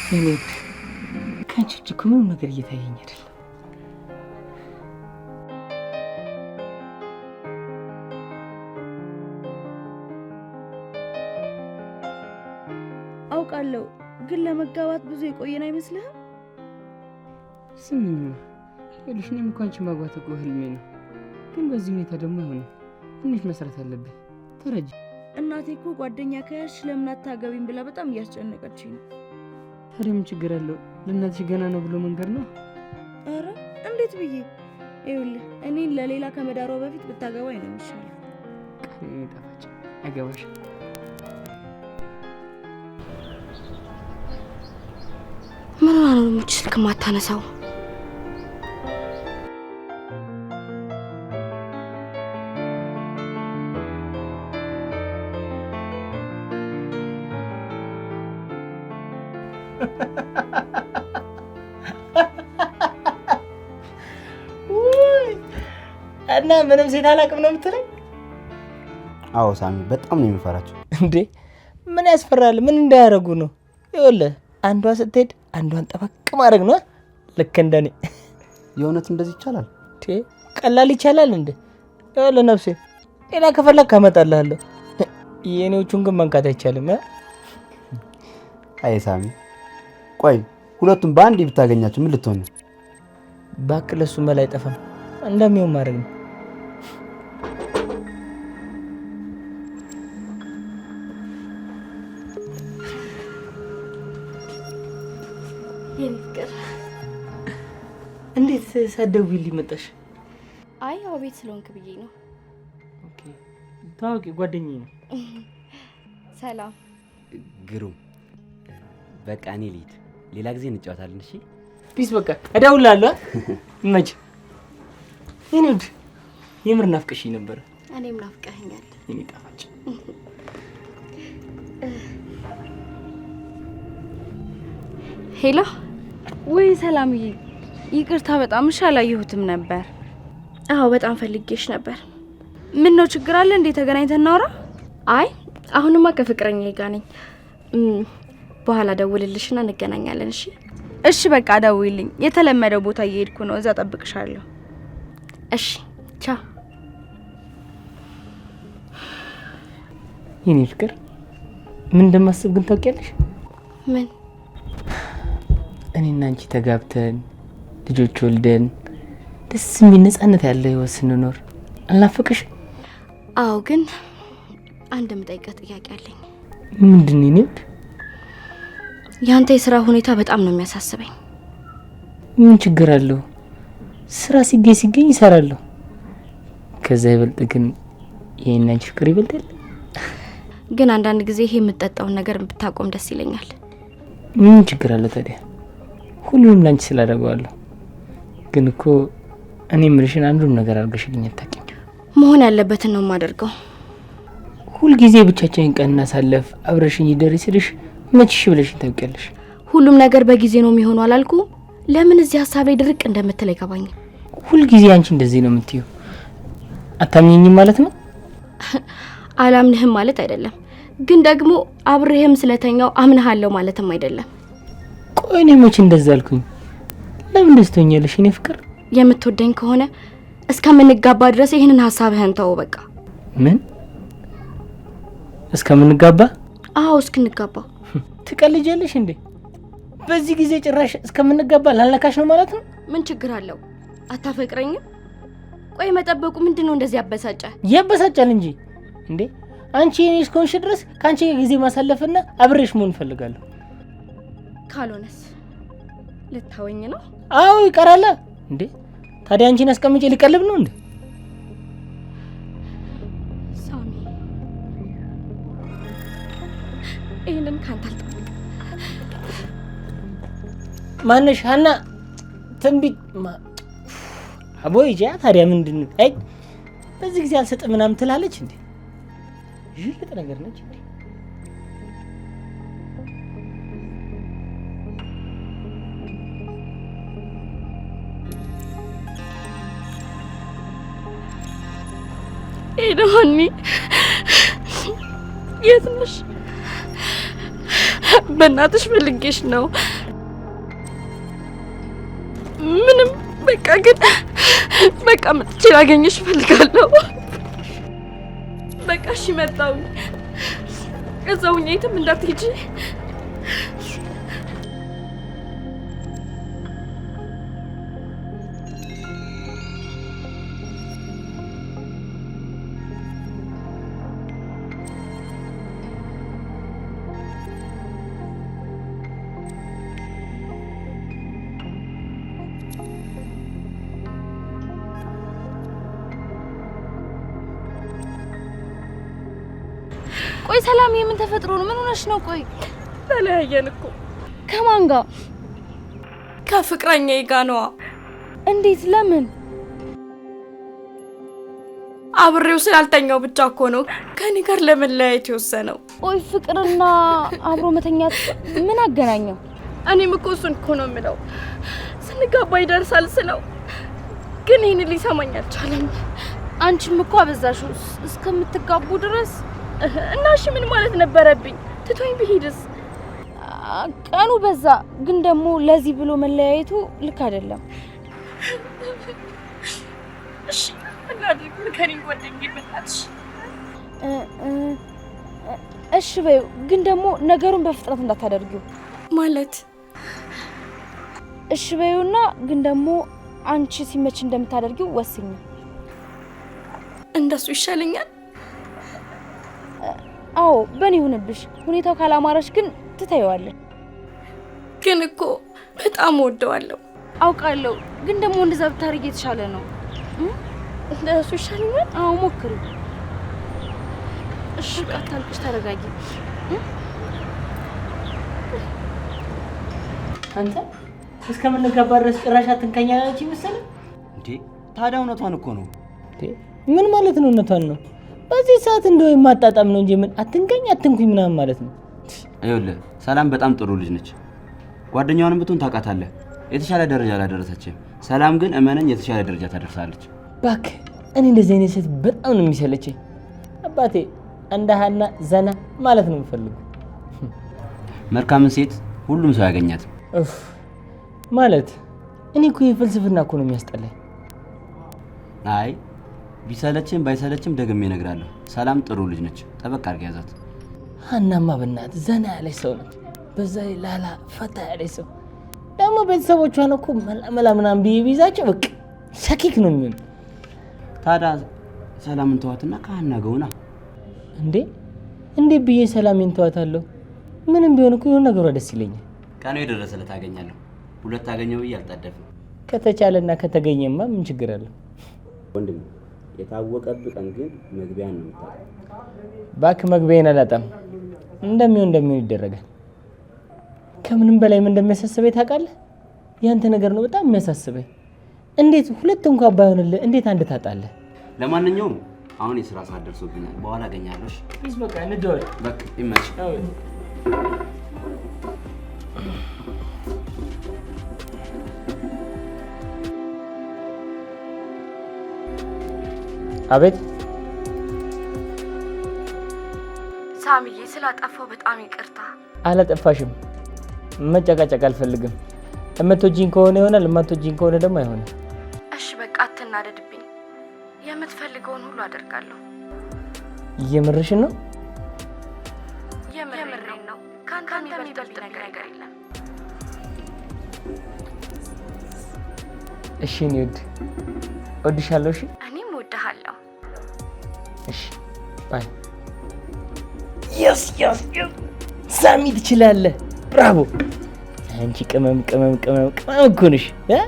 የኔ ውድ፣ ከአንቺ ውጭ እኮ ምንም ነገር እየታየኝ አይደለም። አውቃለሁ፣ ግን ለመጋባት ብዙ የቆየን አይመስልህም? ስሚኝማ፣ ይኸውልሽ እኔም እኮ አንቺን ማግባት እኮ ህልሜ ነው። ግን በዚህ ሁኔታ ደግሞ አይሆንም። ትንሽ መስራት አለብኝ። ተረጂ። እናቴ እኮ ጓደኛ ከያዝሽ ለምን አታገቢም ብላ በጣም እያስጨነቀችኝ ነው። ታዲያ ምን ችግር አለው? ለእናትሽ ገና ነው ብሎ መንገር ነው። ኧረ እንዴት ብዬ? ይኸውልህ እኔን ለሌላ ከመዳሯ በፊት ብታገባኝ ነው የሚሻለው። ቃል የኔ ጣፋጭ አገባሽ። ምን ሆና ነው ሙች ስልክ ማታነሳው? እና ምንም ሴት አላውቅም ነው የምትለኝ? አዎ ሳሚ፣ በጣም ነው የምፈራቸው። እንዴ ምን ያስፈራል? ምን እንዳያደርጉ ነው? ይኸውልህ አንዷ ስትሄድ አንዷን ጠበቅ ማድረግ ነው። ልክ እንደኔ። የእውነት እንደዚህ ይቻላል? ቀላል ይቻላል እንዴ? ይኸውልህ ነፍሴ፣ ሌላ ከፈለግ ካመጣልሃለሁ። የኔዎቹን ግን መንካት አይቻልም። አይ ሳሚ፣ ቆይ ሁለቱም በአንድ ብታገኛቸው ምን ልትሆን ነው? እባክህ ለሱ መላ አይጠፋም። እንደሚሆን ማድረግ ነው። የኔ ፍቅር፣ እንዴት ሳትደውይልኝ መጣሽ? አይ ያው ቤት ስለሆንክ ብዬ ነው። Okay፣ ታዋቂ ጓደኛዬ ነው። ሰላም። ግሩም። በቃ እኔ ልሂድ፣ ሌላ ጊዜ እንጫወታለን። እሺ Peace። በቃ እደውልልሃለሁ። መች የኔ ውድ፣ የምር ናፍቀሽኝ ነበረ። እኔም ናፍቀኸኛል። የኔ ጣፋጭ። Hello። ወይ ሰላምዬ፣ ይቅርታ በጣም እሺ፣ አላየሁትም ነበር። አዎ በጣም ፈልጌሽ ነበር። ምን ነው ችግር አለ እንዴ? ተገናኝተን እናውራ። አይ አሁንማ ከፍቅረኛዬ ጋር ነኝ። በኋላ ደውልልሽና እንገናኛለን። እሺ እሺ በቃ ደውይልኝ። የተለመደው ቦታ እየሄድኩ ነው፣ እዛ ጠብቅሻለሁ። እሺ ቻው። የኔ ፍቅር፣ ምን እንደማስብ ግን ታውቂያለሽ? ምን? እኔና አንቺ ተጋብተን ልጆች ወልደን ደስ የሚል ነፃነት ያለ ህይወት ስንኖር አልናፈቅሽ? አዎ፣ ግን አንድ የምጠይቀህ ጥያቄ አለኝ። ምንድን ነው የኔ ውድ? ያንተ የስራ ሁኔታ በጣም ነው የሚያሳስበኝ። ምን ችግር አለው? ስራ ሲገኝ ሲገኝ ይሰራለሁ። ከዛ ይበልጥ ግን የኔና አንቺ ፍቅር ይበልጣል። ግን አንዳንድ ጊዜ ይሄ የምትጠጣውን ነገር ብታቆም ደስ ይለኛል። ምን ችግር አለው ታዲያ? ሁሉንም ላንቺ ስላደርገዋለሁ። ግን እኮ እኔ የምልሽን አንዱም ነገር አድርገሽልኝ አታውቂም። መሆን ያለበትን ነው የማደርገው። ሁልጊዜ ብቻችንን ቀን እናሳለፍ አብረሽኝ ይደሪ ስልሽ መች እሺ ብለሽኝ ታውቂያለሽ? ሁሉም ነገር በጊዜ ነው የሚሆነው አላልኩ? ለምን እዚህ ሀሳብ ላይ ድርቅ እንደምትል አይገባኝም። ሁልጊዜ አንቺ እንደዚህ ነው የምትይው። አታምኚኝም ማለት ነው? አላምንህም ማለት አይደለም፣ ግን ደግሞ አብሬህም ስለተኛው አምንሃለሁ ማለትም አይደለም። ቆይ እኔ መቼ እንደዛ አልኩኝ? ለምን እንደዚህ ትሆኛለሽ የኔ ፍቅር? የምትወደኝ ከሆነ እስከምንጋባ ድረስ ይህንን ሀሳብህን ተወው በቃ። ምን እስከምንጋባ? አዎ እስክንጋባ። ትቀልጃለሽ እንዴ? በዚህ ጊዜ ጭራሽ እስከምንጋባ ላልነካሽ ነው ማለት ነው? ምን ችግር አለው? አታፈቅረኝም? ቆይ መጠበቁ ምንድን ነው እንደዚህ ያበሳጨ? ያበሳጫል እንጂ እንዴ። አንቺ የኔ እስከሆንሽ ድረስ ከአንቺ ጋር ጊዜ ማሳለፍና አብሬሽ መሆን እፈልጋለሁ። ካልሆነስ ልታወኝ ነው? አዎ ይቀራል እንዴ። ታዲያ አንቺን አስቀምጬ ሊቀልብ ነው እንዴ? ሳሚ፣ ይሄንን ካንተ አልጠብቅም። ማነሽ ሀና ትንቢት አቦ ይጃ። ታዲያ ምንድን ነው? አይ በዚህ ጊዜ አልሰጥም ምናምን ትላለች እንዴ? ዥልጥ ነገር ነች እንዴ? ሄደሆኒ የት ነሽ? በእናትሽ ፈልጌሽ ነው። ምንም በቃ ግን በቃ መጥቼ ላገኘሽ እፈልጋለሁ። በቃ እሺ፣ መጣሁ። እዛው ሁኚ፣ የትም እንዳትሄጂ። ቆይ ሰላም፣ የምን ተፈጥሮ ነው? ምን ሆነሽ ነው? ቆይ ተለያየን እኮ። ከማን ጋር? ከፍቅረኛዬ ጋር ነዋ። እንዴት? ለምን? አብሬው ስላልተኛው ብቻ እኮ ነው ከኔ ጋር ለመለያየት የወሰነው። ቆይ ፍቅርና አብሮ መተኛት ምን አገናኘው? እኔም እኮ እሱን እኮ ነው የምለው። ስንጋባ ይደርሳል ስለው ግን ይህን ሊሰማኝ አልቻለም። አንቺም እኮ አበዛሽው። እስከምትጋቡ ድረስ እና እሺ ምን ማለት ነበረብኝ? ትቶኝ ብሄድስ? ቀኑ በዛ። ግን ደግሞ ለዚህ ብሎ መለያየቱ ልክ አይደለም። እሺ ምን ላድርግ? ምከሪኝ ጓደኛዬ፣ በእናትሽ። እሺ በይው፣ ግን ደግሞ ነገሩን በፍጥነት እንዳታደርጊው። ማለት? እሺ በይውና ግን ደግሞ አንቺ ሲመች እንደምታደርጊው ወስኝ። እንደሱ ይሻለኛል። አዎ በእኔ ይሁንብሽ። ሁኔታው ካላማረሽ ግን ትተይዋለሽ። ግን እኮ በጣም እወደዋለሁ። አውቃለሁ፣ ግን ደግሞ እንደዛ ብታደርጊ የተሻለ ነው። እንደሱ ይሻለኛል። አዎ ሞክሪ። እሺ አታልቅሽ፣ ተረጋጊ። አንተ እስከምንጋባ ድረስ ጭራሽ አትንካኝ አላለችኝ መሰለህ? እንዴ ታዲያ እውነቷን እኮ ነው። ምን ማለት ነው እውነቷን ነው? በዚህ ሰዓት እንደው የማጣጣም ነው እንጂ ምን አትንካኝ አትንኩኝ ምናምን ማለት ነው። ይኸውልህ ሰላም በጣም ጥሩ ልጅ ነች። ጓደኛዋንም ብትሆን ታውቃታለህ። የተሻለ ደረጃ አላደረሰችም። ሰላም ግን እመነኝ የተሻለ ደረጃ ታደርሳለች። እባክህ እኔ እንደዚህ አይነት ሴት በጣም ነው የሚሰለቸኝ። አባቴ እንደ ሀና ዘና ማለት ነው የምፈልገው። መልካምን ሴት ሁሉም ሰው ያገኛት። እፍ ማለት እኔ እኮ የፍልስፍና እኮ ነው የሚያስጠላኝ። አይ ቢሰለችም ባይሰለችም ደግሜ እነግራለሁ። ሰላም ጥሩ ልጅ ነች። ጠበቅ አድርገህ ያዛት። ሀናማ በእናትህ ዘና ያለች ሰው ነች። በዛ ላይ ላላ ፈታ ያለች ሰው ደግሞ ቤተሰቦቿን እኮ መላ መላ ምናምን ብዬ ቢይዛቸው በቃ ሸኪክ ነው የሚሆኑ። ታዲያ ሰላምን ተዋትና ከሀና ገውና። እንዴ እንዴ ብዬ ሰላሜን ተዋታለሁ? ምንም ቢሆን እኮ የሆነ ነገሯ ደስ ይለኛል። ቀኑ የደረሰለት አገኛለሁ። ሁለት አገኘው ብዬ አልጣደፍም። ከተቻለና ከተገኘማ ምን ችግር አለው? ወንድም የታወቀብህ ቀን ግን መግቢያን ነው የምታውቀው። እባክህ መግቢያዬን አላጣም። እንደሚሆን እንደሚሆን ይደረጋል። ከምንም በላይ ምን እንደሚያሳስበኝ ታውቃለህ? ያንተ ነገር ነው በጣም የሚያሳስበኝ። እንዴት ሁለት እንኳን ባይሆንልህ እንዴት አንድ ታጣለህ? ለማንኛውም አሁን የስራ ሰዓት ደርሶብኛል። በኋላ አገኛለሁ። Peace በቃ እንደዋወል። በቃ ይመችህ። አቤት ሳሚዬ፣ ስላጠፋው በጣም ይቅርታ። አላጠፋሽም። መጨቃጨቅ አልፈልግም። እምትወጂኝ ከሆነ ይሆናል፣ እማትወጂኝ ከሆነ ደግሞ አይሆንም። እሺ በቃ አትናደድብኝ። የምትፈልገውን ሁሉ አደርጋለሁ። እየምርሽን ነው? የምሬን ነው። ከአንተ የሚበልጥብኝ ነገር የለም። እሺ እኔ ውድ እወድሻለሁ። እሺ እኔም እወድሃለሁ። እሺ bye። Yes yes yes ሳሚ ትችላለህ። Bravo። አንቺ ቅመም ቅመም ቅመም ቅመም እኮ ነሽ እ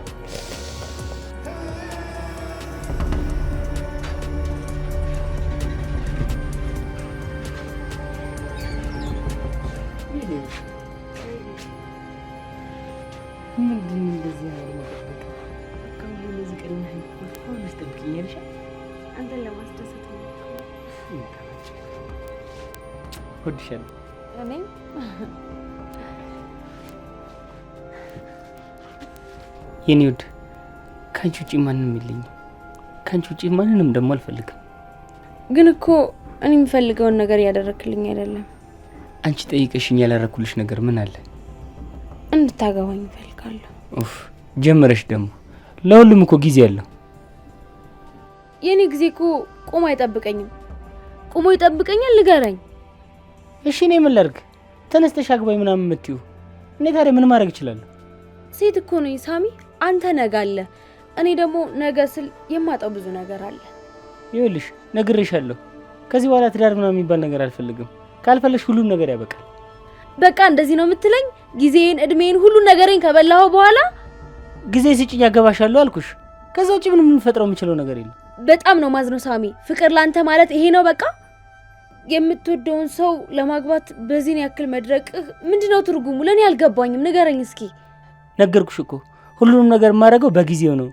ምንድን ነው እንደዚህ ያለ መጠበቅ? በቃ ሁሌ እንደዚህ ቀድመሽ ሁሉ ትጠብቂኛለሽ? አንተን ለማስደሰት ነው። እወድሻለሁ። እኔም የኔ ውድ ከአንቺ ውጪ ማንም የለኝም። ከአንቺ ውጪ ማንንም ደግሞ አልፈልግም። ግን እኮ እኔ የምፈልገውን ነገር እያደረክልኝ አይደለም። አንቺ ጠይቀሽኝ ያላረኩልሽ ነገር ምን አለ? እንድታገባኝ እፈልጋለሁ። ኡፍ ጀመረሽ ደግሞ። ለሁሉም እኮ ጊዜ አለው። የኔ ጊዜ እኮ ቆሞ አይጠብቀኝም። ቆሞ ይጠብቀኛል? ንገረኝ። እሺ እኔ ምን ላድርግ? ተነስተሽ አግባኝ ምናምን የምትይው እኔ ታዲያ ምን ማድረግ እችላለሁ? ሴት እኮ ነኝ ሳሚ። አንተ ነገ አለ፣ እኔ ደግሞ ነገ ስል የማጣው ብዙ ነገር አለ። ይኸውልሽ ነግሬሻለሁ፣ ከዚህ በኋላ ትዳር ምናምን የሚባል ነገር አልፈልግም። ካልፈለግሽ ሁሉም ነገር ያበቃል። በቃ እንደዚህ ነው የምትለኝ? ጊዜን፣ እድሜን፣ ሁሉን ነገሬን ከበላኸው በኋላ ጊዜ ስጭኝ ያገባሻለሁ አልኩሽ። ከዛ ውጭ ምንም የምንፈጥረው የምችለው ነገር የለም። በጣም ነው ማዝነው ሳሚ። ፍቅር ላንተ ማለት ይሄ ነው በቃ። የምትወደውን ሰው ለማግባት በዚህን ያክል መድረቅህ ምንድነው ትርጉሙ? ለእኔ አልገባኝም። ንገረኝ እስኪ። ነገርኩሽ እኮ ሁሉንም ነገር የማደርገው በጊዜው ነው።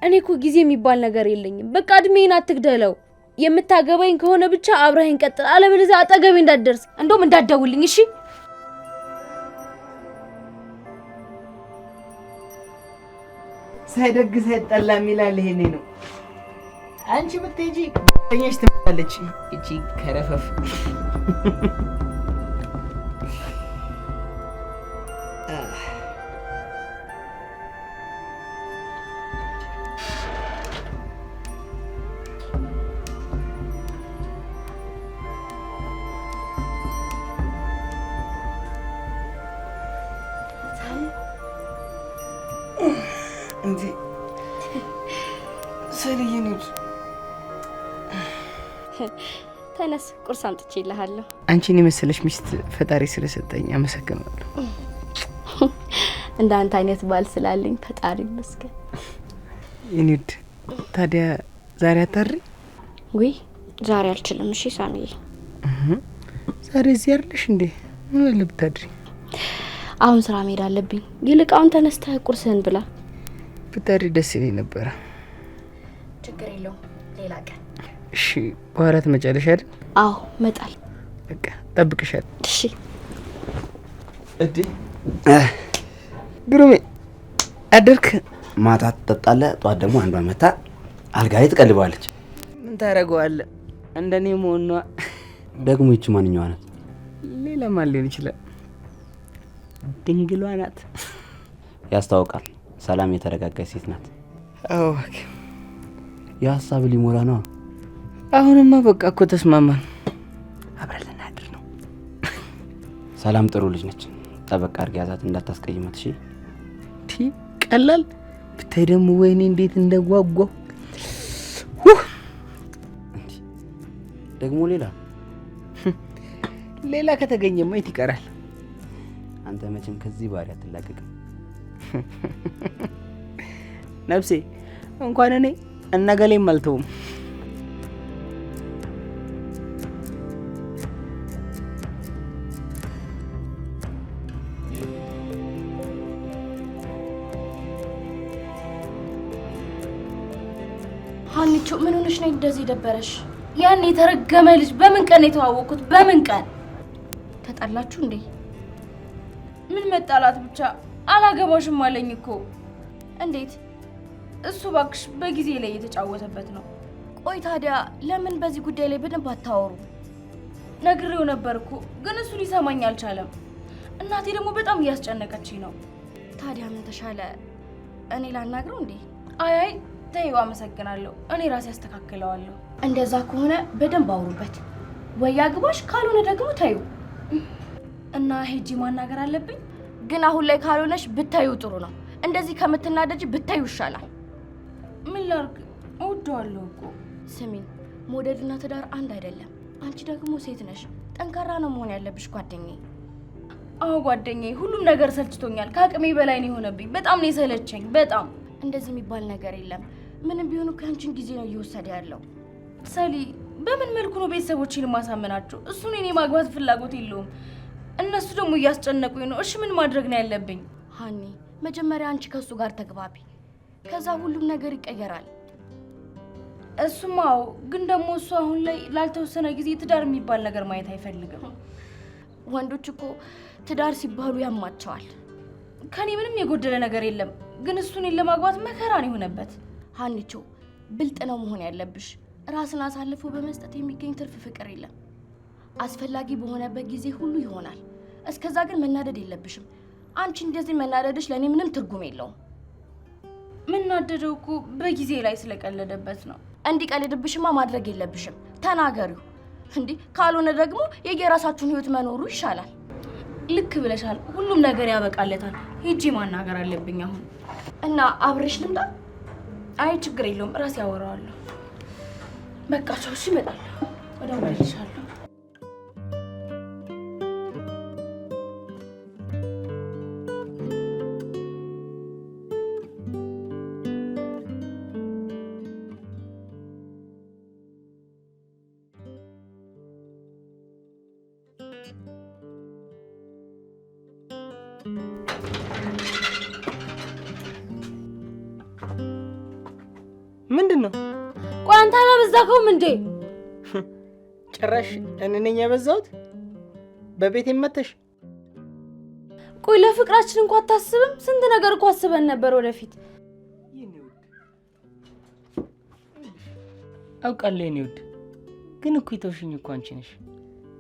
እኔ እኮ ጊዜ የሚባል ነገር የለኝም። በቃ እድሜን አትግደለው። የምታገባኝ ከሆነ ብቻ አብረኸኝ ቀጥል፣ አለበለዚያ አጠገቤ እንዳትደርስ፣ እንደውም እንዳትደውልኝ። እሺ? ሳይደግስ አይጠላም ይላል። ይሄኔ ነው። አንቺ ብትሄጂ ጓደኛሽ ትመጣለች። እቺ ከረፈፍ እንዴ ሰልዬ ነው። ተነስ፣ ቁርስ አምጥቼልሃለሁ። አንቺን የመሰለሽ ሚስት ፈጣሪ ስለሰጠኝ አመሰግናለሁ። እንደ አንተ አይነት ባል ስላለኝ ፈጣሪ ይመስገን። የኔ ውድ ታዲያ ዛሬ አታድሪ? ውይ ዛሬ አልችልም። እሺ ሳሚዬ። ዛሬ እዚህ አይደለሽ እንዴ? ምን አለ ብታድሪ? አሁን ስራ መሄድ አለብኝ። ይልቅ አሁን ተነስተህ ቁርስህን ብላ። ብታድሪ ደስ ይለኝ ነበረ። ችግር የለውም ሌላ ቀን። እሺ በኋላ ትመጫለሽ አይደል? አዎ እመጣለሁ። በቃ እጠብቅሻለሁ። እሺ። እዴ ግሩሜ አደርክ? ማታ ትጠጣለህ፣ ጠዋት ደግሞ አንዷን መታ አልጋ ላይ ትቀልበዋለች። ምን ታደርገዋለህ? እንደኔ መሆኗ። ደግሞ ይቺ ማንኛዋ ናት? ሌላ ማን ሊሆን ይችላል? ድንግሏ ናት። ያስታውቃል። ሰላም የተረጋጋች ሴት ናት። አዎ እባክህ። የሀሳብ ሊሞላ ነው። አሁንማ በቃ እኮ ተስማማን። አብረን ልናድር ነው። ሰላም ጥሩ ልጅ ነች። ጠበቅ አድርገህ ያዛት እንዳታስቀይማት። እሺ? ቲ ቀላል ብታይ ደግሞ ወይኔ እንዴት እንደጓጓው። ደግሞ ሌላ ሌላ ከተገኘማ የት ይቀራል? አንተ መቼም ከዚህ ባህሪ አትላቀቅም። ነፍሴ እንኳን እኔ እነገሌም አልተውም። ሀኒቾ ምን ሆነሽ ነው እንደዚህ ደበረሽ? ያን የተረገመ ልጅ በምን ቀን የተዋወቅኩት? በምን ቀን ተጣላችሁ እንዴ? ምን መጣላት ብቻ አላገባሽም አለኝ እኮ። እንዴት? እሱ እባክሽ በጊዜ ላይ እየተጫወተበት ነው። ቆይ ታዲያ ለምን በዚህ ጉዳይ ላይ በደንብ አታወሩ? ነግሬው ነበር እኮ ግን እሱ ሊሰማኝ አልቻለም። እናቴ ደግሞ በጣም እያስጨነቀችኝ ነው። ታዲያ ምን ተሻለ? እኔ ላናግረው እንዴ? አይ አይ ተይው፣ አመሰግናለሁ። እኔ ራሴ አስተካክለዋለሁ። እንደዛ ከሆነ በደንብ አውሩበት። ወይ ያግባሽ፣ ካልሆነ ደግሞ ተይው። እና ሄጂ ማናገር አለብኝ። ግን አሁን ላይ ካልሆነሽ ብታዩ ጥሩ ነው። እንደዚህ ከምትናደጅ ብታዩ ይሻላል። ምን ላድርግ? እወደዋለሁ እኮ። ስሚኝ፣ መውደድና ትዳር አንድ አይደለም። አንቺ ደግሞ ሴት ነሽ፣ ጠንካራ ነው መሆን ያለብሽ ጓደኛዬ። አዎ ጓደኛዬ፣ ሁሉም ነገር ሰልችቶኛል። ከአቅሜ በላይ ነው የሆነብኝ። በጣም ነው የሰለቸኝ። በጣም እንደዚህ የሚባል ነገር የለም። ምንም ቢሆን እኮ ያንቺን ጊዜ ነው እየወሰደ ያለው። ሰሊ፣ በምን መልኩ ነው ቤተሰቦቼን ማሳመናቸው? እሱን እኔ ማግባት ፍላጎት የለውም። እነሱ ደግሞ እያስጨነቁኝ ነው። እሺ ምን ማድረግ ነው ያለብኝ? ሀኒ፣ መጀመሪያ አንቺ ከእሱ ጋር ተግባቢ፣ ከዛ ሁሉም ነገር ይቀየራል። እሱማ አዎ፣ ግን ደግሞ እሱ አሁን ላይ ላልተወሰነ ጊዜ ትዳር የሚባል ነገር ማየት አይፈልግም። ወንዶች እኮ ትዳር ሲባሉ ያማቸዋል። ከኔ ምንም የጎደለ ነገር የለም፣ ግን እሱን ለማግባት መከራ ነው የሆነበት። ሀኒቾ፣ ብልጥ ነው መሆን ያለብሽ። ራስን አሳልፎ በመስጠት የሚገኝ ትርፍ ፍቅር የለም። አስፈላጊ በሆነበት ጊዜ ሁሉ ይሆናል። እስከዛ ግን መናደድ የለብሽም። አንቺ እንደዚህ መናደድሽ ለእኔ ምንም ትርጉም የለውም። ምናደደው እኮ በጊዜ ላይ ስለቀለደበት ነው። እንዲቀልድብሽማ ማድረግ የለብሽም፣ ተናገሪው። እንዲህ ካልሆነ ደግሞ የየራሳችሁን ህይወት መኖሩ ይሻላል። ልክ ብለሻል። ሁሉም ነገር ያበቃለታል። ሄጄ ማናገር አለብኝ አሁን። እና አብሬሽ ልምጣ? አይ ችግር የለውም፣ እራሴ አወራዋለሁ። በቃ ቻው። እሺ፣ እመጣለሁ፣ እደውልልሻለሁ። ምንድን ነው? ቆይ አንተ አላበዛከውም እንዴ? ጭራሽ እኔ ነኝ ያበዛሁት? በቤት መተሽ? ቆይ ለፍቅራችን እንኳን አታስብም? ስንት ነገር እኮ አስበን ነበር ወደፊት። አውቃለሁ የኔ ውድ፣ ግን እኮ የተውሽኝ እኮ አንቺ ነሽ።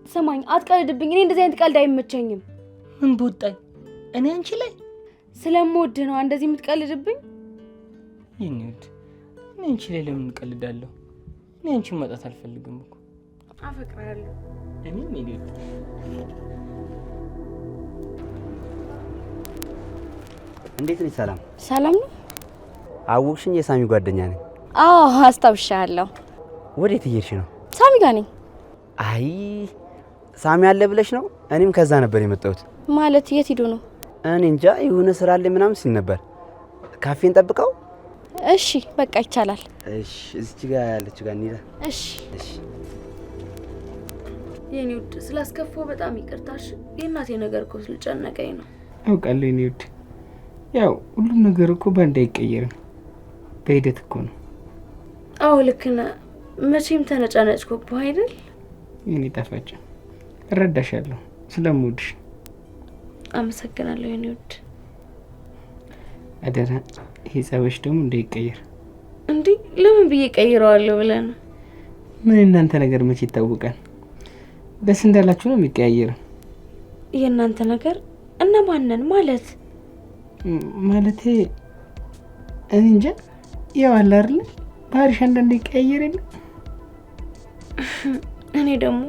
ስማኝ፣ አትቀልድብኝ። እኔ እንደዚህ አይነት ቀልድ አይመቸኝም። ምን በወጣኝ እኔ አንቺ ላይ ስለምወድህ ነው እንደዚህ የምትቀልድብኝ? የኔ ውድ፣ እኔ አንቺ ላይ ለምን እቀልዳለሁ? እኔ አንቺን ማጣት አልፈልግም እኮ። አፈቅርሃለሁ። እኔም የኔ ውድ። እንዴት ነሽ ሰላም? ሰላም ነው። አወቅሽኝ? የሳሚ ጓደኛ ነኝ። አዎ አስታውሻለሁ። ወዴት እየሄድሽ ነው? ሳሚ ጋር ነኝ። አይ ሳሚ አለ ብለሽ ነው? እኔም ከዛ ነበር የመጣሁት። ማለት የት ሄዶ ነው? እኔ እንጃ፣ የሆነ ስራ አለ ምናምን ሲል ነበር። ካፌን ጠብቀው። እሺ በቃ ይቻላል። እሺ፣ እዚች ጋር ያለች ጋር እንሂዳ። እሺ እሺ። የኔ ውድ ስላስከፋው በጣም ይቅርታሽ። የእናቴ ነገር እኮ ስለጨነቀኝ ነው። አውቃለሁ የኔ ውድ፣ ያው ሁሉም ነገር እኮ በአንድ አይቀየርም፣ በሂደት እኮ ነው። አዎ ልክ ነህ። መቼም ተነጫነጭኩብህ አይደል? የኔ ጣፋጭ እረዳሻለሁ፣ ስለምወድሽ። አመሰግናለሁ የኔ ውድ። አደራ ይሄ ጸበሽ ደግሞ እንዳይቀየር። እንዴ ለምን ብዬ ቀይረዋለሁ ብለህ ነው? ምን እናንተ ነገር መቼ ይታወቃል? ደስ እንዳላችሁ ነው የሚቀያየረው። የእናንተ ነገር እነማንን ማለት? ማለቴ እኔ እንጃ፣ ያው አለ አይደለ ባህሪሽ አንዳንዴ ይቀያየር የለ። እኔ ደግሞ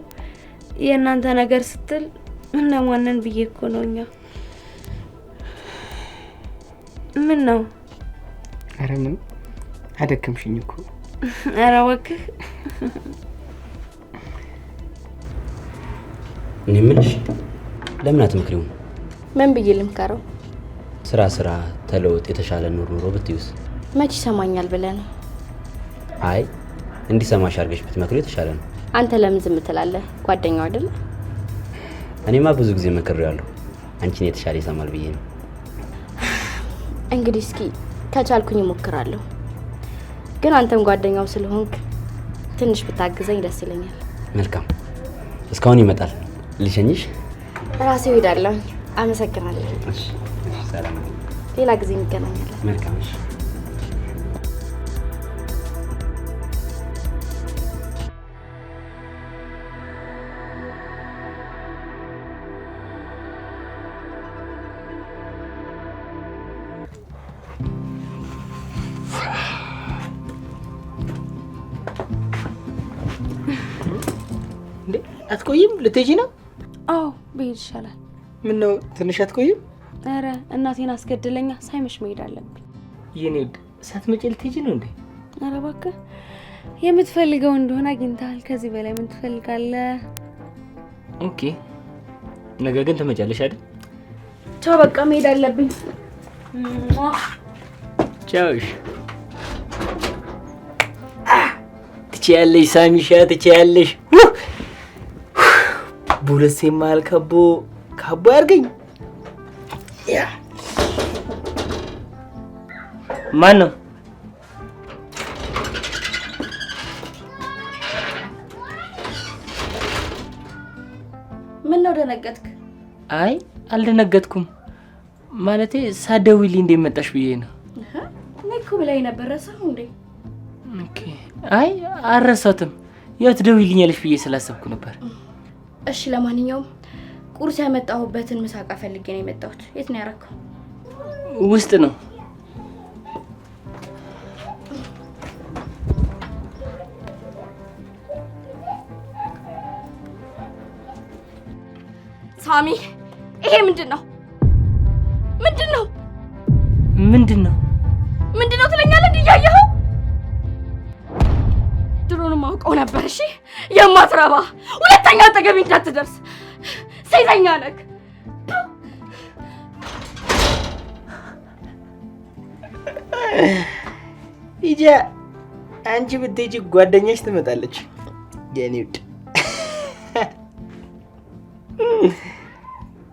የእናንተ ነገር ስትል እነማንን ብዬ እኮ ነው። እኛ ምን ነው? ኧረ ምን አደከምሽኝ እኮ። ኧረ እባክህ። እኔ የምልሽ ለምን አትመክሪውም? ምን ብዬ ልምከረው? ስራ ስራ ተለውጥ፣ የተሻለ ኑሮ ኑሮ ብትይውስ? መች ይሰማኛል ብለህ ነው? አይ እንዲሰማሽ አድርገሽ ብትመክሪው የተሻለ ነው። አንተ ለምን ዝም ትላለህ? ጓደኛው አይደለ? እኔማ ብዙ ጊዜ መክሬዋለሁ። አንቺን የተሻለ ይሰማል ብዬ ነው። እንግዲህ እስኪ ከቻልኩኝ እሞክራለሁ። ግን አንተም ጓደኛው ስለሆንክ ትንሽ ብታግዘኝ ደስ ይለኛል። መልካም። እስካሁን ይመጣል። ልሸኝሽ? ራሴው እሄዳለሁ። አመሰግናለሁ። እሺ፣ ሰላም። ሌላ ጊዜ እንገናኛለን። መልካም። እሺ። እንዴ አትቆይም? ልትሄጂ ነው? አዎ ብሄድ ይሻላል። ምን ነው ትንሽ አትቆይም? ኧረ እናቴን አስገድለኛ፣ ሳይመሽ መሄድ አለብኝ። የኔ ውድ ሳትመጪ ልትሄጂ ነው እንዴ? ኧረ እባክህ የምትፈልገው እንደሆነ አግኝተሃል። ከዚህ በላይ ምን ትፈልጋለህ? Okay፣ ነገ ግን ትመጫለሽ አይደል? ቻው፣ በቃ መሄድ አለብኝ። ቻው። እሺ። ትችያለሽ ሳሚሻ፣ ትችያለሽ። በሁለት ሴት መሀል ከቦ ካቦ ያርገኝ። ማን ነው? ምን ነው ደነገጥክ? አይ አልደነገጥኩም። ማለቴ ሳትደውይልኝ እንዴት መጣሽ ብዬ ነው። እኔ እኮ ብላኝ ነበር። ረሳሁ እንዴ? Okay። አይ አልረሳሁትም። ያው ትደውይልኛለሽ ብዬ ስላሰብኩ ነበር። እሺ ለማንኛውም ቁርስ ያመጣሁበትን ምሳቃ ፈልጌ ነው የመጣሁት። የት ነው ያረከው? ውስጥ ነው። ሳሚ፣ ይሄ ምንድን ነው? ምንድን ነው? ምንድን ነው? ምንድን ነው ትለኛለህ? እንዲህ እያየኸው ድሮንም አውቀው ነበር። እሺ የማትረባ ሁለተኛ አጠገቤ እንዳትደርስ ሴተኛ ነህ። ሂጂ አንቺ ብትሄጂ ጓደኛሽ ትመጣለች። የኔ ውድ።